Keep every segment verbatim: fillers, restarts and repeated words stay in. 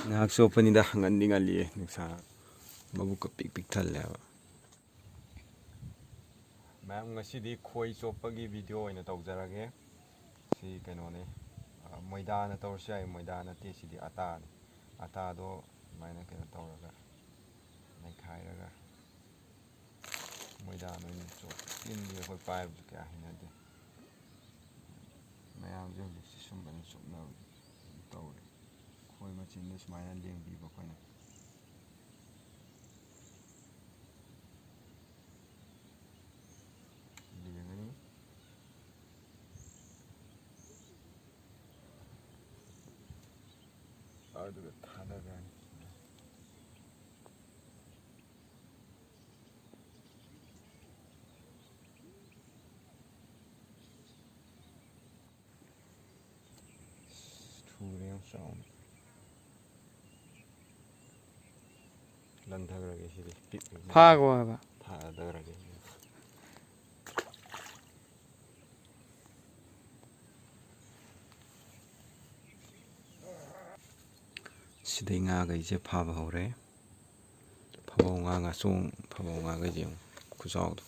ꯉꯥꯏꯍꯥꯛ ꯆꯣꯞꯄꯅꯤꯗ, ꯉꯟꯗꯤ ꯉꯜꯂꯤꯌꯦ, ꯅꯨꯡꯁꯥ ꯃꯕꯨꯛꯀ ꯄꯤꯛ ꯄꯤꯛ ꯊꯜꯂꯦꯕ꯫ ꯃꯌꯥꯝ, ꯉꯁꯤꯗꯤ ꯈꯣꯏ ꯆꯣꯞꯄꯒꯤ ꯚꯤꯗꯤꯑꯣ ꯑꯣꯏꯅ ꯇꯧꯖꯔꯒꯦ꯫ ꯁꯤ ꯀꯩꯅꯣꯅꯦ, ꯑ, ꯃꯣꯏꯗꯥꯅ ꯇꯧꯔꯁꯨ ꯌꯥꯏ, ꯃꯣꯏꯗꯥ ꯅꯠꯇꯦ, ꯁꯤꯗꯤ ꯑꯇꯥꯅꯤ꯫ ꯑꯇꯥꯗꯣ ꯑꯗꯨꯃꯥꯏꯅ ꯀꯩꯅꯣ ꯇꯧꯔꯒ, ꯅꯩꯈꯥꯏꯔꯒ, ꯃꯣꯏꯗꯥꯅ ꯑꯣꯏꯅ ꯆꯣꯞꯄꯦ꯫ ꯇꯤꯟꯗꯤ ꯑꯩꯈꯣꯏ ꯄꯥꯏꯕꯁꯨ ꯀꯌꯥ ꯍꯩꯅꯗꯦ꯫ ꯃꯌꯥꯝꯁꯦ ꯍꯧꯖꯤꯛꯁꯦ ꯁꯨꯝꯕꯅ ꯆꯣꯞꯅꯕ ꯇꯧꯔꯦ꯫ ꯈꯣꯏ ꯃꯆꯤꯟꯗ ꯁꯨꯃꯥꯏꯅ ꯂꯦꯡꯕꯤꯕ ꯑꯩꯈꯣꯏꯅ꯫ ꯂꯦꯡꯉꯅꯤ꯫ ꯑꯗꯨꯒ ꯊꯥꯗꯈ꯭ꯔꯅꯤ꯫ ꯊꯨꯔꯦ ꯌꯥꯝ ꯆꯥꯎꯅ꯫ ꯂꯪꯊꯈ꯭ꯔꯒꯦ ꯁꯤꯗꯤ꯫ ꯄꯤꯛ-, ꯐꯥꯈꯣ ꯍꯥꯏꯕ꯫ ꯊꯥꯗꯈ꯭ꯔꯒꯦ꯫ ꯁꯤꯗꯩ ꯉꯥꯈꯩꯁꯦ ꯐꯥꯕ ꯍꯧꯔꯦ꯫ ꯐꯥꯕꯧ ꯉꯥ, ꯉꯥꯆꯣꯡ ꯐꯥꯕꯧ ꯉꯥꯈꯩꯁꯦ ꯌꯦꯡꯉꯨ, ꯈꯨꯆꯥꯎꯗꯣ꯫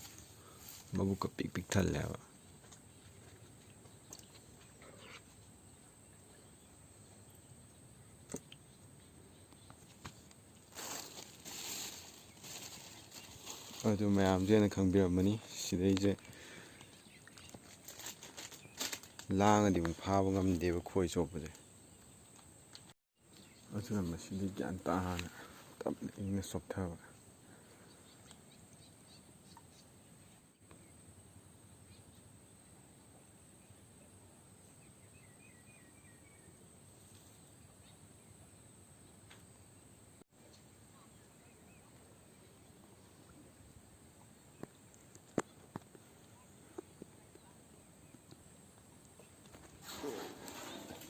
ꯃꯕꯨꯛꯀ ꯄꯤꯛ ꯄꯤꯛ ꯊꯜꯂꯦ ꯍꯥꯏꯕ꯫ ꯑꯗꯨ ꯃꯌꯥꯝꯁꯦ ꯑꯩꯅ ꯈꯪꯕꯤꯔꯝꯃꯅꯤ꯫ ꯁꯤꯗꯩꯁꯦ ꯂꯥꯡꯉꯗꯤ ꯑꯃꯨꯛ ꯐꯥꯕ ꯉꯝꯗꯦꯕ ꯈꯣꯏ ꯆꯣꯞꯄꯁꯦ꯫ ꯑꯗꯨꯅ ꯃꯁꯤꯗꯤ ꯒ꯭ꯌꯥꯟ ꯇꯥꯅ ꯇꯞꯅ ꯏꯪꯅ ꯆꯣꯞꯊꯕ꯫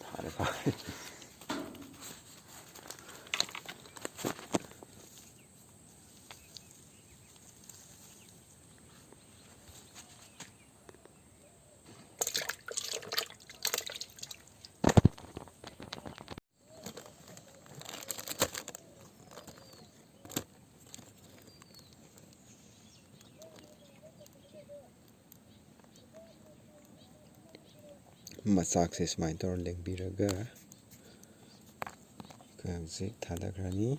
ꯐꯔꯦ, ꯐꯔꯦ꯫ ꯃꯆꯥꯛꯁꯦ ꯁꯨꯃꯥꯏꯅ ꯇꯧꯔ ꯂꯦꯡꯕꯤꯔꯒ ꯑꯩꯈꯣꯏ ꯍꯧꯖꯤꯛ ꯊꯥꯗꯈ꯭ꯔꯅꯤ꯫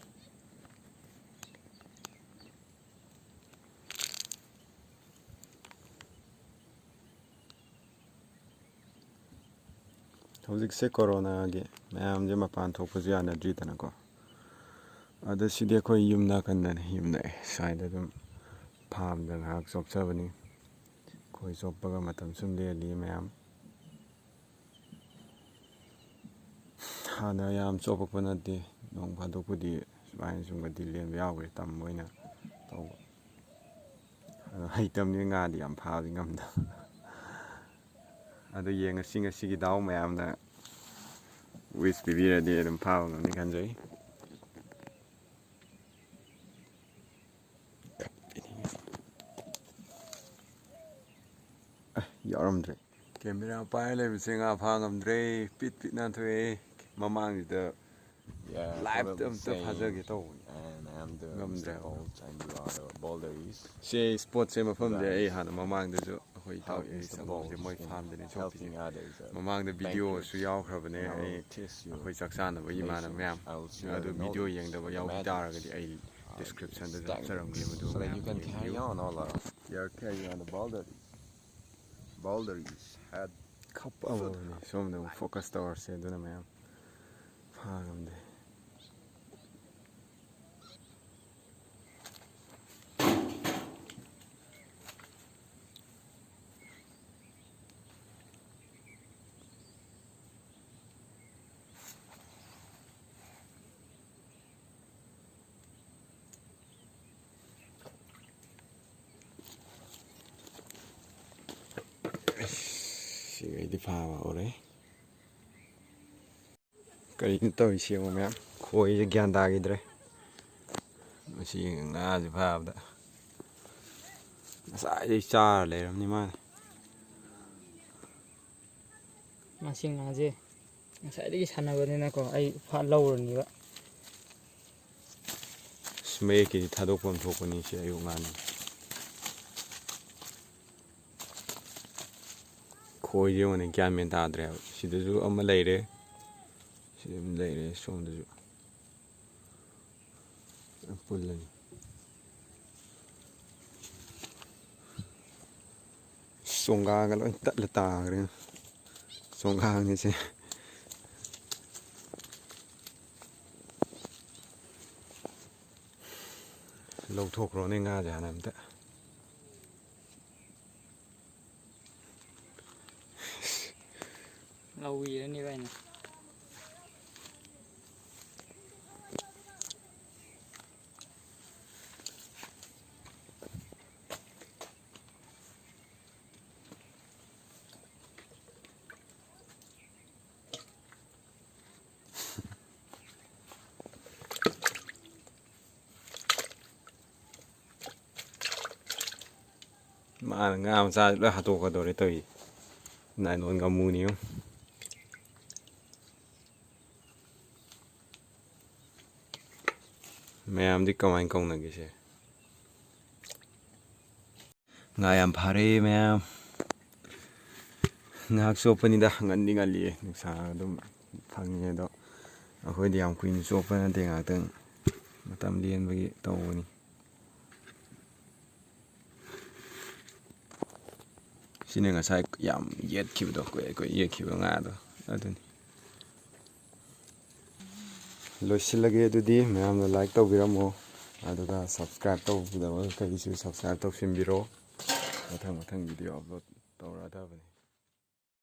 ꯍꯧꯖꯤꯛꯁꯦ ꯀꯣꯔꯣꯅꯥꯒꯤ ꯃꯌꯥꯝꯁꯦ ꯃꯄꯥꯟ ꯊꯣꯛꯄꯁꯨ ꯌꯥꯅꯗ꯭ꯔꯤꯗꯅꯀꯣ꯫ ꯑꯗ ꯁꯤꯗꯤ ꯑꯩꯈꯣꯏ ꯌꯨꯝ ꯅꯥꯀꯟꯗꯅꯤ, ꯌꯨꯝ ꯅꯛꯑꯦ꯫ ꯁ꯭ꯋꯥꯏꯗ ꯑꯗꯨꯝ ꯐꯥꯝꯗ ꯉꯥꯏꯍꯥꯛ ꯆꯣꯞꯆꯕꯅꯤ꯫ ꯑꯩꯈꯣꯏ ꯆꯣꯞꯄꯒ ꯃꯇꯝ ꯁꯨꯝ ꯂꯦꯜꯂꯤ ꯃꯌꯥꯝ꯫ ꯍꯥꯟꯅ ꯌꯥꯝ ꯆꯣꯞꯄꯛꯄ ꯅꯠꯇꯦ, ꯅꯣꯡ ꯐꯥꯗꯣꯛꯄꯨꯗꯤ ꯁꯨꯃꯥꯏꯅ ꯁꯨꯝꯒꯗꯤ ꯂꯦꯟꯕ ꯌꯥꯎꯈ꯭ꯔꯦ, ꯇꯝꯕ ꯑꯣꯏꯅ ꯇꯧꯕ꯫ ꯑꯗꯣ ꯍꯩꯇꯕꯅꯤꯅ ꯉꯥꯗꯤ ꯌꯥꯝ ꯐꯥꯕꯗꯤ ꯉꯝꯗꯕ꯫ ꯑꯗꯣ ꯌꯦꯡꯉꯁꯤ, ꯉꯁꯤꯒꯤ ꯗꯥꯎ ꯃꯌꯥꯝꯅ wish ꯄꯤꯕꯤꯔꯗꯤ ꯑꯗꯨꯝ ꯐꯥꯕ ꯉꯝꯅꯤ ꯈꯟꯖꯩ꯫ ꯑ, ꯌꯥꯎꯔꯝꯗ꯭ꯔꯦ꯫ ꯀꯦꯃꯦꯔꯥ ꯄꯥꯏꯔ ꯂꯩꯕꯁꯦ ꯉꯥ ꯐꯥ ꯉꯝꯗ꯭ꯔꯦ, ꯄꯤꯠ ꯄꯤꯠ ꯅꯥꯟꯊꯣꯛꯑꯦ꯫ ꯃꯃꯥꯡꯁꯤꯗ live ꯇ ꯑꯝꯇ ꯐꯥꯖꯒꯦ ꯇꯧꯕꯅꯤ꯫ ꯉꯝꯗ꯭ꯔꯦ꯫ ꯁꯤ spot ꯁꯦ, ꯃꯐꯝꯁꯦ ꯑꯩ ꯍꯥꯟꯅ ꯃꯃꯥꯡꯗꯁꯨ ꯑꯩꯈꯣꯏ ꯏꯇꯥꯎ ꯑꯦꯔꯤꯁ ꯇꯝꯕꯁꯦ ꯃꯣꯏ farm ꯗꯅꯤ ꯆꯣꯞꯄꯤꯁꯦ꯫ ꯃꯃꯥꯡꯗ video ꯁꯨ ꯌꯥꯎꯈ꯭ꯔꯕꯅꯦ ꯑꯩ, ꯑꯩꯈꯣꯏ ꯆꯥꯛ ꯆꯥꯅꯕ ꯏꯃꯥꯟꯅꯕ ꯃꯌꯥꯝ꯫ ꯑꯗꯨ video ꯌꯦꯡꯗꯕ ꯌꯥꯎꯈꯤ ꯇꯥꯔꯒꯗꯤ ꯑꯩ description ꯗꯁꯨ ꯍꯥꯞꯆꯔꯝꯒꯦ, ꯃꯗꯨ ꯃꯌꯥꯝ ꯌꯦꯡꯕꯤꯌꯨ꯫ They are carrying on the boulder. Boulder is had ꯈꯞꯄ ꯑꯃꯅꯤ꯫ ꯁꯣꯝꯗ ꯑꯃꯨꯛ focus ꯇꯧꯔꯁꯦ, ꯑꯗꯨꯅ ꯃꯌꯥꯝ ꯐꯥ ꯉꯝꯗꯦ꯫ ꯑꯁ, ꯁꯤꯈꯩꯗꯤ ꯐꯥꯕ ꯍꯧꯔꯦ꯫ ꯀꯔꯤꯅꯣ ꯇꯧꯔꯤꯁꯤ ꯌꯦꯡꯉꯣ ꯃꯌꯥꯝ, ꯈꯣꯏꯁꯦ ꯒ꯭ꯌꯥꯟ ꯇꯥꯈꯤꯗ꯭ꯔꯦ꯫ ꯃꯁꯤ ꯉꯥꯁꯦ ꯐꯥꯕꯗ ꯉꯁꯥꯏꯗꯩ ꯆꯥꯔ ꯂꯩꯔꯝꯅꯤ ꯃꯥꯅ꯫ ꯃꯁꯤ ꯉꯥꯁꯦ ꯉꯁꯥꯏꯗꯒꯤ ꯁꯥꯟꯅꯕꯅꯤꯅꯀꯣ, ꯑꯩ ꯐꯥ ꯂꯧꯔꯅꯤꯕ꯫ ꯑꯁ, ꯃꯌꯦꯛꯀꯤꯗꯤ ꯊꯥꯗꯣꯛꯐꯝ ꯊꯣꯛꯄꯅꯤ ꯁꯤ ꯑꯌꯨꯛ ꯉꯥꯅꯤ꯫ ꯈꯣꯏꯁꯦ ꯌꯦꯡꯉꯨꯅꯦ, ꯒ꯭ꯌꯥꯟ ꯃꯦꯟ ꯇꯥꯗ꯭ꯔꯦ ꯍꯥꯏꯕ꯫ ꯁꯤꯗꯁꯨ ꯑꯃ ꯂꯩꯔꯦ, ꯁꯤꯗ ꯑꯃ ꯂꯩꯔꯦ, ꯁꯣꯝꯗꯁꯨ ꯄꯨꯜꯂꯅꯤ꯫ ꯆꯣꯡꯒꯥꯒ ꯂꯣꯏ ꯇꯠꯂ ꯇꯥꯈ꯭ꯔꯦ꯫ ꯆꯣꯡꯒꯥꯡꯅꯤꯁꯦ꯫ ꯂꯧꯊꯣꯛꯈ꯭ꯔꯣꯅꯦ ꯉꯥꯁꯦ ꯍꯥꯟꯅ ꯑꯝꯇ꯫ ꯂꯧꯕꯤꯔꯅꯤ ꯚꯥꯏꯅ꯫ ꯃꯥꯅ ꯉꯥ ꯃꯆꯥꯁꯤ ꯂꯣꯏ ꯍꯥꯠꯇꯣꯛꯀꯗꯧꯔꯦ ꯇꯧꯔꯤꯁꯦ꯫ ꯅꯥꯏꯂꯣꯟ ꯉꯥꯃꯨꯅꯤ ꯌꯦꯡꯉꯨ꯫ ꯃꯌꯥꯝꯗꯤ ꯀꯃꯥꯏꯅ ꯀꯧꯅꯒꯦꯁꯦ? ꯉꯥ ꯌꯥꯝ ꯐꯥꯔꯦ ꯃꯌꯥꯝ꯫ ꯉꯥꯏꯍꯥꯛ ꯆꯣꯞꯄꯅꯤꯗ, ꯉꯟꯗꯤ ꯉꯜꯂꯤꯌꯦ, ꯅꯨꯡꯁꯥ ꯑꯗꯨꯝ ꯐꯪꯉꯤ ꯑꯗꯣ꯫ ꯑꯩꯈꯣꯏꯗꯤ ꯌꯥꯝ ꯀꯨꯏꯅ ꯆꯣꯞꯄ ꯅꯠꯇꯦ, ꯉꯥꯏꯍꯥꯛꯇꯪ ꯃꯇꯝ ꯂꯦꯟꯕꯒꯤ ꯇꯧꯕꯅꯤ꯫ ꯁꯤꯅ ꯉꯁꯥꯏ ꯌꯥꯝ ꯌꯦꯠꯈꯤꯕꯗꯣ, ꯀꯨꯏ ꯀꯨꯏ ꯌꯦꯠꯈꯤꯕ ꯉꯥꯗꯣ ꯑꯗꯨꯅꯤ꯫ ꯂꯣꯏꯁꯤꯜꯂꯒꯦ ꯑꯗꯨꯗꯤ, ꯃꯌꯥꯝꯅ like ꯇꯧꯕꯤꯔꯝꯃꯣ, ꯑꯗꯨꯒ subscribe ꯇꯧꯕꯤꯗꯕ ꯀꯩꯁꯨ subscribe ꯇꯧꯁꯤꯟꯕꯤꯔꯣ꯫ ꯃꯊꯪ ꯃꯊꯪ video upload ꯇꯧꯔꯛꯑꯗꯕꯅꯤ꯫